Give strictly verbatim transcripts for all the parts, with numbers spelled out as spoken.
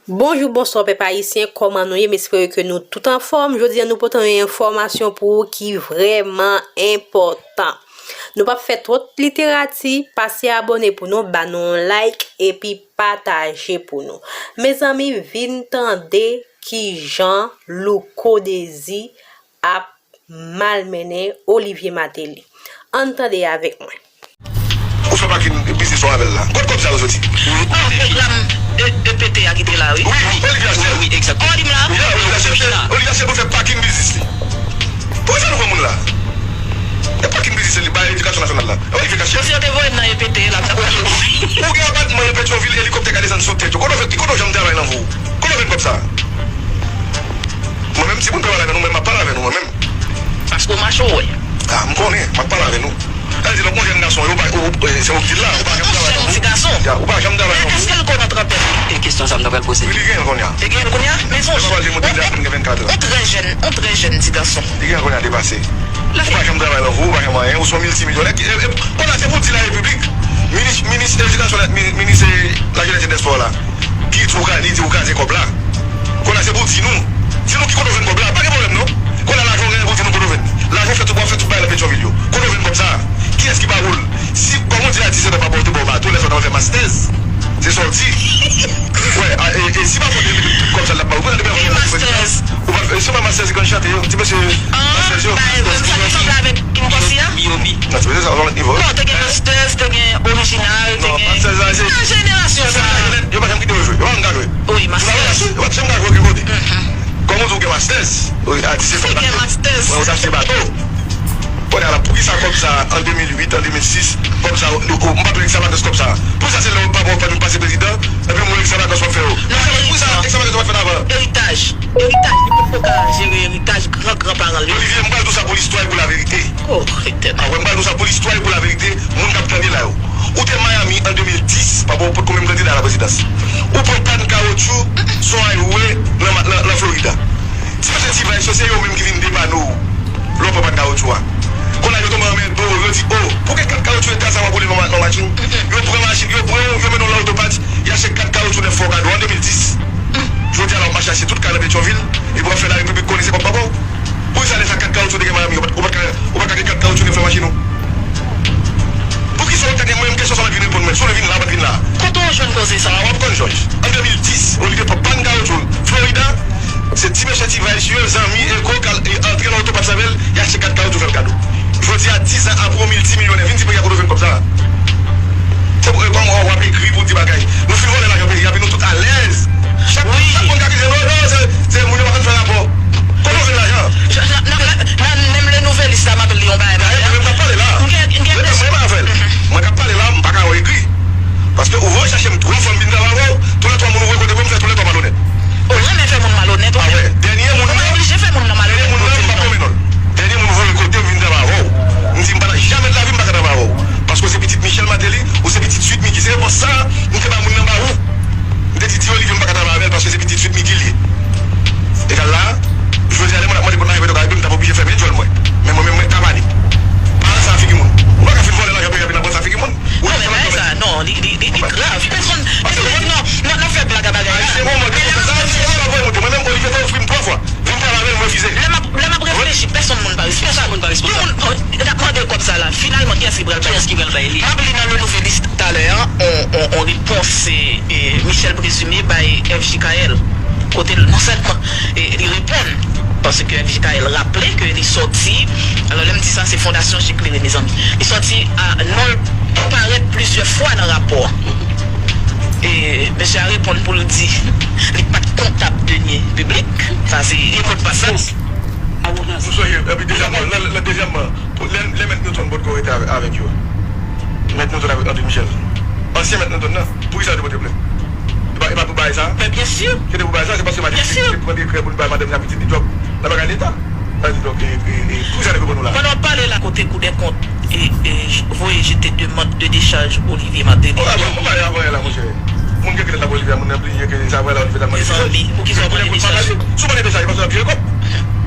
Bonjou, bonswa pèp ayisyen, kòman nou ye? M espere ke nou tout anfòm. Jodi a nou pote yon enfòmasyon pou ou ki vrèman enpòtan. Nou p ap fè twòp literati, pase abòne pou nou, ba nou yon like epi pataje pou nou. Mezanmi, vin tande kijan Louko Dezi ap malmennen Olivier Martelly. Ann tande avèk mwen. Ou fè pakin biznis ou avè l la. Kot kòb sa yo soti? Ah, pwogram E P T a ki te la, wi. Wi, Olivier achte l. Wi, egzakteman. Oh, li m la. Wi, Olivier achte l. Olivier achte l pou fè pakin biznis li. Poukisa nou pran moun la? E pakin biznis li bay edikasyon nasyonal la. E Olivier k achte l. Mesye yo te voye l nan E P T la. Ou gen apatman nan Petyonvil, elikoptè ka desann sou tèt yo. Kote w fè, kote w janm travay nan vi w? Kote w jwenn kòb sa? Mwen menm, si moun pale avè nou, mwen menm, m ap pale avè nou, mwen menm. Paske w mache, w wè. Ah, m konnen, m ap pale avè nou. Sa vle di, donk, yon jèn gason, yo pa, ou, ou, se ou k di l la, ou pa janm travay nan vi w. Yon jèn ti gason. Ya, ou pa janm travay nan vi w. Men èske l konn antreprenè? E kesyon sa m ta pral poze. Wi, li genyen l kounye a. Li genyen l kounye a? Men se yon jèn, yon, yon trè jèn, yon trè jèn ti gason. Li genyen l kounye a depase. Ou pa janm travay nan vi w, ou pa janm anyen, ou se yon miltimilyonè. Ki, e, e, kounye a, se pou w di larepiblik, minis, minis edikasyon, mi-, minis, e, lajenès e dèspò la. Ki di w ka, li di w kraze kòb la. Kounye a se pou w di nou. Di nou ki kote w jwenn kòb la. Pa gen pwoblèm non. Kounye a lajan w genyen pou w di nou kote w jwenn. Lajan w fè tout, w ap fè tout bagay nan Petyonvil yo. Kote w jwenn kòb sa? Kiyès ki ba w l? Si, kòm ou di a disèt an papa w te ba w bato, lè sa w t ap fè mastèz. Se sa w di. Wè, a, e, e si pa fòt li, tout kòb sa l ap ba w. Kounye a depi avan l al sou prezidans. Ou pa, e, se pa mastèz li konn chante yo. Ti mesye mastèz yo. Sa ki sanble avèk Kim Kòsi a? Non, ti mesye sa w pa mèt nivo. Non, te gen mastèz, te gen orijinal, te gen. Non, mastèz la, se nan jenerasyon sa a. Yo pa janm kite yo jwe. Yo pa janm ka jwe. Wi, mastèz. Yo pa janm ka jwe okenn kote. Kòm ou di w gen mastèz, wi, atis se fè mastèz. Ou gen mastèz. Wè, ou t achte bato. Kounye a la, poukisa kòb sa, an de mil uit, an de mil sis, kòb sa, ou, ou, m pa t wè ekstravagans kòb sa. Poukisa se lè w pa, pa, pa vin pase prezidan, epi m wè ekstravagans w ap fè yo? Non, poukisa ekstravagans w pa t fè avan? Eritaj. Eritaj, li potko ka jere eritaj gran gran paran l yo. Olivier, m pral di w sa pou listwa e pou laverite. Oh, Etènèl. Ah wè, m pral di w sa pou listwa e pou laverite, moun k ap tande la yo. Ou te Miami an de mil dis, papa w potko menm kandida a la prezidans. Ou pran pàn kawotchou sou highway nan, nan, nan Florida. Ti mesye T-Vice yo, se yo menm ki vin depane w lè w pran pàn kawotchou a. Kounye a yo tonbe anmède w, yo di, "Oh, pou gen kat kawotchou eta sa w ap woule nan ma-, nan machin?" Yo pran machin, yo pran w, yo mennen w nan otopat, y achte kat kawotchou nèf fè w kado an de mil dis. Jodi a la w ap mache achte tout kay nan Petyonvil, epi w ap fè larepiblik konnen se kòb papa w. Poukisa lè sa kat kawotchou te gen Miami, ou pa t, ou pa t ka, ou pa t ka gen kat kawotchou nèf nan machin ou? Poukisa ou ta gen, mwen menm kesyon sa w mèt vin reponn mwen? Si w vle vin la, w ap vin la. Kote w jwenn koze sa a? W ap konn Jòj. An de mil dis, Olivier pran pàn kawotchou Florida, se ti mesye T-Vice yo, zanmi, e ko, k al, e, antre nan otopat sa avè l, y achte kat kawotchou fè l kado. Jodi a, dis an apre, w miltimilyonè, vin di peyi a kote w jwenn kòb sa a. Se pou, e, kòman w ap ekri pou w di bagay. Nou fin vòlè lajan peyi a, epi nou tout alèz. Chak, chak moun ka kriye, non, non, se, se moun yo pa konn fè rapò. Kote w jwenn lajan an? Nan, nan, nan, nan menm Le Nouvelliste la, m ap li yon bagay la. Mwen menm k ap pale la. M gen, m gen... Mwen menm avè l. Mwen k ap pale la, m pa ka wè ekri. Paske ou voye chache m, twa fwa m vin travay avè w, toulètwa moun ou voye kote mwen, m fè toulètwa malonèt. Ou renmen fè moun malonèt, ou menm. Ah wè, dènye moun nan, ou pa oblije fè moun nan malonèt, dènye moun nan, m pa pwonmen non l. Dènye moun ou voye kote m vin travay avè w. M di m pa, jamè de lavi m pa ka travay avè w. Paske w se pitit Michel Martelly, ou se pitit Sweet Micky. Se repons sa a m te ba moun nan ba ou. M te di, di Olivier m pa ka travay avè l paske se pitit Sweet Micky li ye. Egal la, jodi a lè mwen ap mande pou n al Petro Caribe, m t ap oblije fèmen djòl mwen. Men mwen menm mwen ka pale. Pa ansanm figi moun. Ou pa ka fin vòlè lajan peyi a vin ap ansanm figi moun. Ou... Non, men bagay sa, non, li, li, li, li grav. Pèsonn, pèsonn, non, non, non fè blag a bagay la. Ayisyen gon mòd, se konsa, se konsa l ap voye monte. Mwen menm Olivier te ofri m twa fwa. Vin travay avè l, m refize. Lè m ap, lè m ap reflechi, pèsonn moun pa refize. Pèsonn moun pa refize. Tout moun, oh, n ap mande l kòb sa la. Finalman, kiyès ki pral bay? Kiyès ki pral bay li? M ap li nan Le Nouvelliste talè a, on, on, on repons, e, e, Michel Présumé bay F J K L. Kote l non sèlman, e, li reponn, paske F J K L raple ke li sòti, alò lè m di sa, se Fondasyon Je Klere, mezanmi. Li sòti a non l parèt plizyè fwa nan rapò a. E mesye a reponn pou l di li pa t kontab denye piblik. Sa se li modpas la. Ou sonje, epi dezyèmman, lè, lè, dezyèmman, pou, lè, lè Mèt Newton potko rete avè-, avèk yo. Mèt Newton avèk André Michel. Ansyen Mèt Newton nan, poukisa yo te pote plent? E pa, e pa pou bagay sa? Men byen si. Se te pou bagay sa, se paske madanm li te pran dekrè pou li bay madanm li a pitit li djòb nan bagay leta. Sa di donk, e, e, e, poukisa yo te pote nou la? Pandan w ap pale la, kote Kou dè Kont e, e, j-, voye jete demand de dechaj Olivier Martelly. Oh, avan, ou pale avan yè la, monchè. Moun gen kite nan Bolivya, moun nan bliye ke sa vre la, Olivier Martelly. Mezanmi, poukisa w mande dechaj? Si w mande dechaj, paske w ap jere kòb.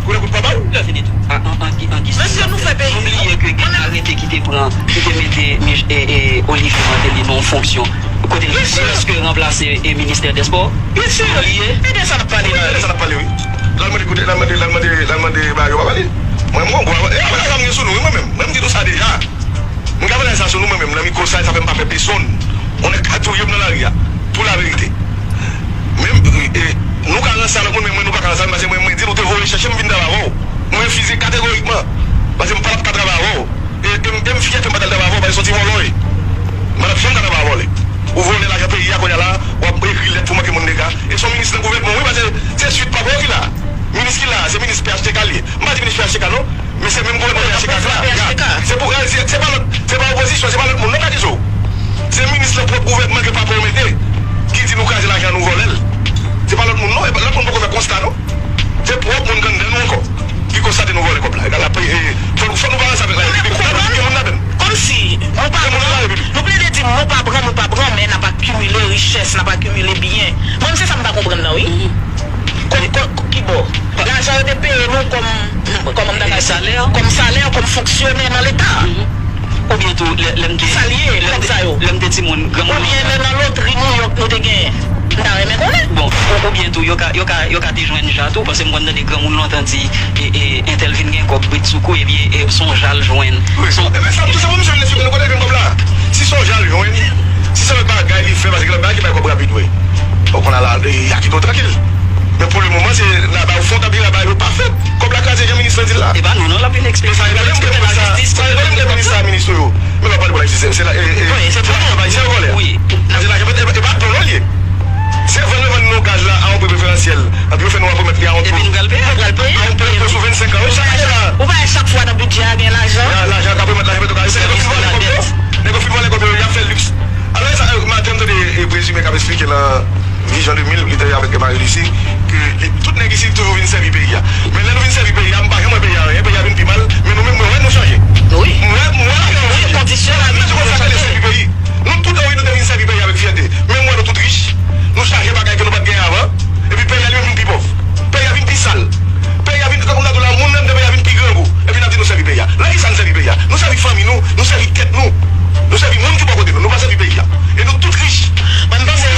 Koulè kout pa ba w. Lè fini tou. A, an, an, an giz de. Mesye, nou fè peyi. Nou bliye ke gen arete ki te pran, ki te mete Mich-, e, e, Olivier Martelly nan yon fonksyon kote l te prèske ranplase, e, ministè dè spò. Byen si. Nou bliye. E de sa n ap pale la. Wi, de sa n ap pale, wi. L al mande koute, l al mande, l al mande, l al mande bagay yo pa pale. Mwen, mwen, mwen, e, sa m gen sou nou, wi, mwen menm. Mwen, m di nou sa deja. M ka pale sa sou nou, mwen menm, nan mikwo sa, sa fè m pa pè pesonn. On nèg ka touye m nan lari a, pou laverite. Men, e, nou ka ranse a lòt moun, men mwen, nou pa ka ranse a m, paske mwen, mwen di nou te voye chèche m vin travay avè w. Mwen refize kategorikman, paske m pa t ap ka travay avè w. E, e m, e m fyè ke m pa t al travay avè w, paske se yon ti vòlò w ye. M pa t ap janm ka travay avè w. Ou vòlè lajan peyi a, kounye a la, w ap ekri lèt pou manke moun dega. E se yon minis nan gouvènman, wi, paske se Swit pa pou yo ki la. Minis ki la, se minis P H T K l ye. M pa di minis P H T K non, men se menm gouvènman P H T K k la. Se pou, se, se pa lòt, se pa opozisyon, se pa lòt moun non k ap akize w. Se minis nan pwòp gouvènman ke papa w mete, ki di nou kraze lajan, nou vòlè l. Se pa lòt moun non, e pa lòt moun poko fè konsta non. Se pwòp moun k anndan nou ankò ki konstate nou vòlè kòb la. Egal la, e, fò, fò nou balanse avèk la repiblik. Fò nou gen moun ladann. Kòmsi nou pa pran, nou plede di nou pa pran, nou pa pran, men n ap akimile richès, n ap akimile byen. Mwen, se sa m pa konprann nan, wi. Kòm, kòm, ki bò? Lajan yo te peye nou kòm, kòm, kòm salè, kòm fonksyonè nan Leta. Oubyen tou, lè, lè m te, sa l ye, lè m kòb te, sa yo? Lè m te timoun, granmoun. Oubyen nan, nan lotri New York nou te genyen? M ta renmen konnen. Bon, ou, oubyen tou, yo ka, yo ka, yo ka te jwenn ja tou, paske m konn tande granmoun lontan di, e, e, entèl vin gen kòb britsoukou, epi, e, se yon ja l jwenn. Wi, se yon, e, men sa, tout sa pou misye vin eksplike nou kote l jwenn kòb la. Si se yon ja l jwenn, si se lòt bagay li fè, paske gen lòt bagay ki bay kòb rapid vre. Ou konn ala, e, y a kite w trankil. Men pou le moman, se laba ou fè w t ap vin laba yo pa fèt. Kòb la kraze jan minis lan di l la. E pa nou non l ap vin eksplike. E sa, e pa li m k ap di sa. Sa, e pa li m k ap di sa, minis ou yo. Men lè w pale pou la jistis, se la, e, e, wi, se pou nou. Se vòlè. Wi. Paske lajan, e, e pa pou nou l ye. Se vann yo vann nou gaz la a yon pri preferansyèl. Epi yo fè nou rekonèt li a yon pri. Epi nou pral peye. Nou pral peye. A yon pri sou vennsenk an. Wi, chak ane la. Ou pa wè chak fwa nan bidjè a gen lajan? Lajan k ap remèt lajan Petro Caribe. Nèg yo fin vòlè kòb yo. Nèg yo fin vòlè kòb yo, y ap fè liks. Alò, e sa, e, maten m tande, e, Présumé k ap eksplike nan Vision de mil, li te avèk Marie Lucie, ke li, tout nèg isit toujou vin sèvi peyi a. Men lè nou vin sèvi peyi a, m pa janm wè peyi a anyen, peyi a vin pi mal, men nou menm, mwen wè nou chanje. Wi. Mwen wè, mwen wè nou chanje. Wi, kondisyon lavi nou chanje. Nou tout, wi, nou te vin sèvi peyi a avèk fyète. Men mwen, nou tout rich, nou chache bagay ke nou pa t genyen avan, epi peyi a li menm vin pi pòv. Peyi a vin pi sal. Peyi a vin, tankou m ta di w la, moun nan anndan peyi a vin pi grangou. Epi n ap di nou sèvi peyi a. Nan ki sa n sèvi peyi a? Nou sèvi fanmi nou, nou sèvi tèt nou, nou sèvi moun ki bò kote nou, nou pa sèvi peyi a. E nou tout rich. Mwen, m panse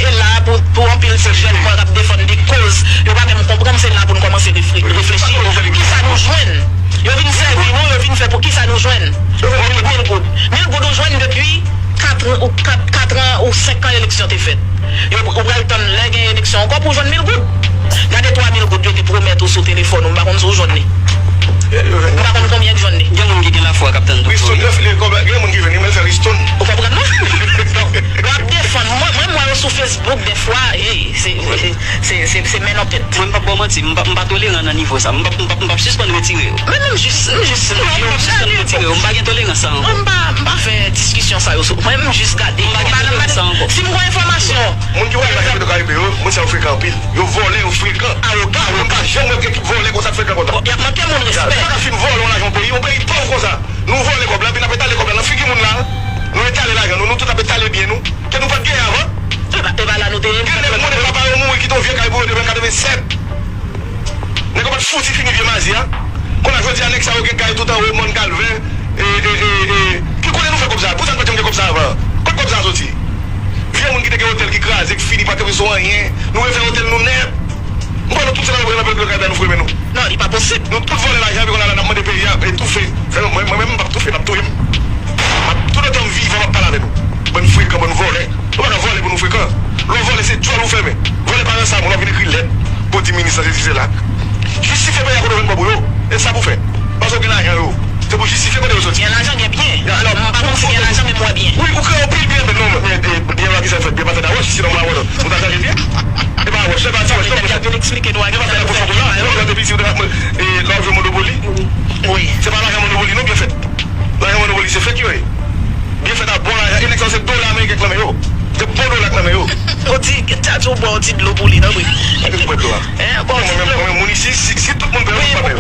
e la pou, pou anpil ti jèn mwen k ap defann de koz yo pa menm konprann, se la pou n kòmanse refle-, reflechi. Ki sa nou jwenn? Yo vin sèvi nou, yo vin fè pou ki sa nou jwenn? Yo vin mil goud. Mil goud ou jwenn depi kat an, ou kat, kat an ou senk an eleksyon te fèt. Yo, ou pral tann lè gen eleksyon ankò pou w jwenn mil goud. Gade twa mil goud yo te pwomèt ou sou telefòn ou, m pa konn si w jwenn li. M pa konn konbyen k jwenn li. Gen moun ki gen lafwa k ap tann tou. Ristoun, gen moun ki jwenn li, men l fè ristoun. Ou konprann non? Donk, w ap defann. Mwen, mwen, m wè yo sou Facebook dèfwa, hey, se, se, se, se, se men nan tèt. Mwen, m p ap ba w manti, m p ap, m pa toleran nan nivo sa. M p ap, m p ap, m p ap sispann retire yo. Men, men m jis, m jis, non, m p ap sispann retire yo. M pa gen tolerans sa ankò. Mwen, m pa, m pa fè diskisyon sa yo sou. Mwen, m jis gade. M pa gen tolerans sa ankò. Si m gen enfòmasyon. Moun ki vòlè lajan Petro Caribe yo, moun sa yo frekan anpil. Yo vòlè, yo frekan. Awogan, awogan. Mwen pa janm wè ekip vòlè konsa k frekan konsa. Y ap manke moun respè. Yo pa ka fin vòlè yon lajan yon peyi, yon peyi pòv konsa. Nou vòlè kòb la, epi n ap etale kòb la nan figi moun la. Nou etale lajan nou, nou tout ap etale byen nou, ke nou pa t genyen avan. E pa, e pa la nou te ye. Gen nèg moun, papa yo mouri, kite yon vye kay pou yo depi katrevennsèt. Nèg yo pa t fouti fini vye mazi a. Kounye a, jodi a, nèg sa yo gen kay tout anwo Mòn Kalvè. E, e, e, e, ki kote nou fè kòb sa a? Poukisa nou pa t janm gen kòb sa a avan? Kot kòb sa a soti? Vye moun ki te gen otèl ki kraze, ki fini, pa t kenbe sou anyen. Nou refè otèl nou nèt. M kwè nou tout se nan yon pran nan pèp yo ka nou fwe men nou. Non, li pa posib. Nou tout vòlè lajan, epi kounye a la n ap mande peyi a etoufe. Fè nou, mwen, mwen menm, m p ap toufe, n ap touye m. M ap, toutotan m vivan, m ap pale avè nou. Bann frekan, bann vòlè. Nou pa ka vòlè pou nou frekan. Lè w vòlè, se djòl ou fèmen. Vòlè pa rann sa moun, w ap vin ekri lèt pou di minis lan sesi sela. Jistifye peyi a kote w jwenn kòb ou yo. E sa pou fè. Paske w gen lajan yo. Se pou jistifye kote yo soti. Gen lajan, gen byen. Alò, m pa konn si gen lajan, men m wè byen. Wi, ou kreye yon pil byen, men non, men, e, byen pa ki sa fèt, byen pa fèt a wòch, sinon m pa wè non. Ou ta chache byen. E pa wòch, se pa ti wòch, non, men sa. Yo vin eksplike nou a ki kote yo fè foto la. Yo vin te piti, e, lè w jwe Monopoly. Wi. Se pa lajan Monopoly, non, byen fèt. Lajan Monopoly, se fake yo ye. Byen fèt a bon lajan, e nèg sa yo se dola ameriken k nan men yo. Se bon dola k nan men yo. Ou di, tati w bò yon ti dlo pou li, non, wi. Ki bwè dlo a? Hein, bon, mwen menm, mwen menm, moun isi, si, si tout moun pè yo, mwen pa pè yo.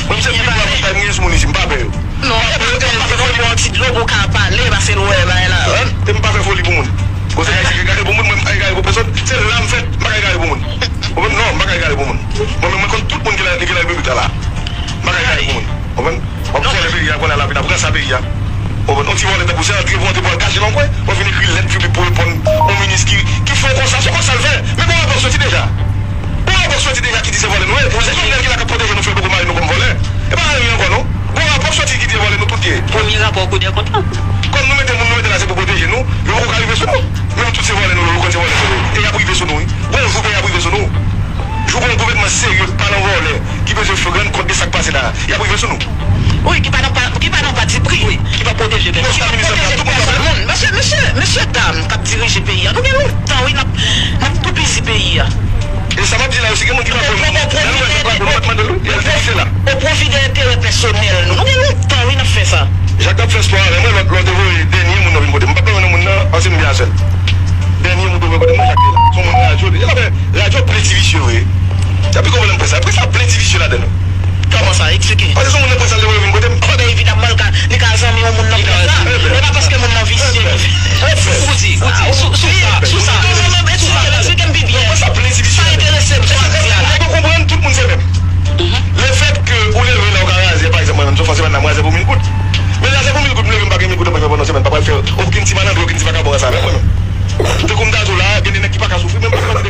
Mwen, se pi bwa moun pa gen sou moun isi, m pa pè yo. Non, e pa pè, se pou bò yon ti dlo pou w ka pale, paske l wè bagay la. E m pa fè foli pou moun. Bon, se gade pou moun, mwen m pa egare pou pèsonn. Se la m fèt, m pa ka egare pou moun. Ou konprann? Non, m pa ka egare pou moun. Mwen menm, mwen konn tout moun ki la, ki la repiblik la, la. Ti vòlè tankou sa, antre pou antre pou al kache nan kwen, w ap vin ekri lèt piblik pou reponn yon minis ki, ki fè w konsa, se konsa l fè. Men gon rapò soti deja. Gon rapò soti deja ki di se vòlè nou ye. Se yon nèg ki la k ap pwoteje nou, fè l poko mare nou kòm vòlè. E pa anyen ankò non. Gon rapò k soti ki di se vòlè nou tout ye. Premye rapò Cour des comptes lan. Kòm nou mete moun nou mete la se pou pwoteje nou, yo poko ka rive sou nou. Men nou tout se vòlè nou, nou konn se vòlè nou ye. E y ap rive sou nou wi. Gon jou peyi ap rive sou nou. Jou gon gouvènman serye k pa nan vòlè, ki bezwen rann kont de sa k pase la, y ap rive sou nou. Wi, ki pa nan pa, ki pa nan patipri, wi, ki pa pwoteje pèsonn. Ki pa pwoteje pèsonn moun. Mesye, mesye, mesye dam k ap dirije peyi a, nou gen lontan, wi, n ap, n ap toupizi peyi a. E sa m ap di la yo, si gen moun ki pa kwè m, nan lè nou pa kwè m, nou pa t mande l, wi, e l te kite la. O pwofi de enterè pèsonèl nou. Nou gen lontan, wi, n ap fè sa. Jak t ap fè spò avè mwen, lòt, lòt te voye dènye moun nan vin kote m. M pa t nan moun nan, paske m gen asèl. Dènye moun te voye kote mwen, Jak te la. Se yon moun radyo, li. E la fè radyo plen ti visye vre. Sa pi gwo pwoblèm près la. Près la plen ti visye ladan l. Kòman sa? Eksplike. Paske se yon moun nan près la, li voye vin kote m. Bon, ben, evidaman, li ka, li ka zanmi yon moun nan près la. E pa paske moun nan visye li fè. Goody, Goody, sou, sou sa, sou sa. Non, non, non, eksplike m, eksplike m pi byen. Près la plen ti visye. Sa enterese m, sa w ap di a la. Ou konprann, tout moun se menm. Lefètke ou leve la, ou ka raze, pa egzanp, mwen menm, Zofran, se pa nan m raze pou mil goud. Men raze pou mil goud, m leve, m pa gen mil goud anpòch mwen pandan semèn, pa pral fè okenn ti malandren, okenn ti vakabon ansanm avèk mwen menm. Tankou m ta di w la, gen de nèg ki pa ka soufri, men m pa ka mande